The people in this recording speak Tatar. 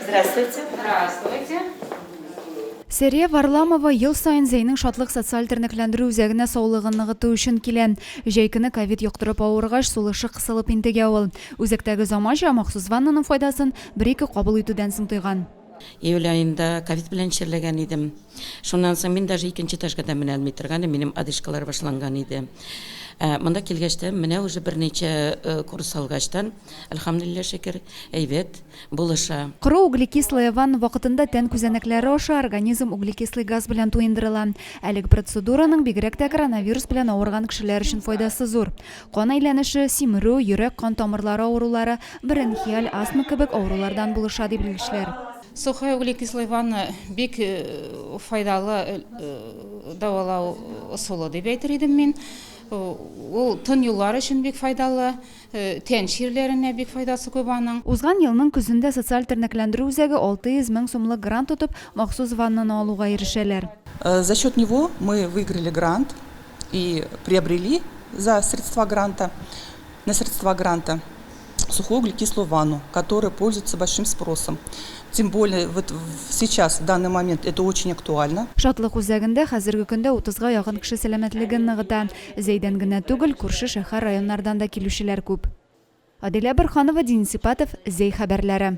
Здравствуйте. Здравствуйте. Сәрия Варламова ел саен Зәйнең Шатлык социаль тернәкләндерү үзәгенә саулыгын ныгыту өчен килә. Җәй көне ковид йоктырып авыргач, сулышы кысылып интегә ул. Үзәктәге заманча махсус ваннаның файдасын бер-ике кабул итүдән соң тойган. Июль аенда ковид белән чирләгән идем. Шуннан соң мин даже икенче этажга да менә алмый торган идем, минем одышкалар башланган иде. Ә монда килгәч тә, менә уже берничә курс алгачтан, әлхәмдүлилләһ шөкер, әйбәт, булыша. Коры углекислая ванна вакытында тән күзәнәкләре аша организм углекислый газ белән туендырыла. Әлеге процедураның бигрәк тә коронавирус белән авырган кешеләр өчен файдасы зур. Кан әйләнеше, симерү, йөрәк-кан тамырлары авырулары, бронхиаль астма кебек авырулардан булыша, ди белгечләр. Сухая углекислая ванна бик файдалы дәвалау ысулы дип әйтер идем мин. Ул тын юллар өчен бик файдалы, тән чирләренә бик файдасы күп аның. Узган елның көзендә социаль тернәкләндерү үзәге 600 мең сумлык грант отып, махсус ваннаны алуга ирешәләр. За счет него мы выиграли грант и приобрели за средства гранта, на средства гранта сухую углекислую ванну, которая пользуется большим спросом. Тем более вот сейчас, в данный момент, это очень актуально. Шатлык үзәгендә хәзерге көндә утызга якын кеше сәламәтлеген ныгыта. Зәйдән генә түгел, күрше шәһәр-районнардан да килүчеләр күп. Адилә Борһанова, Денис Ипатов, Зәй хәбәрләре.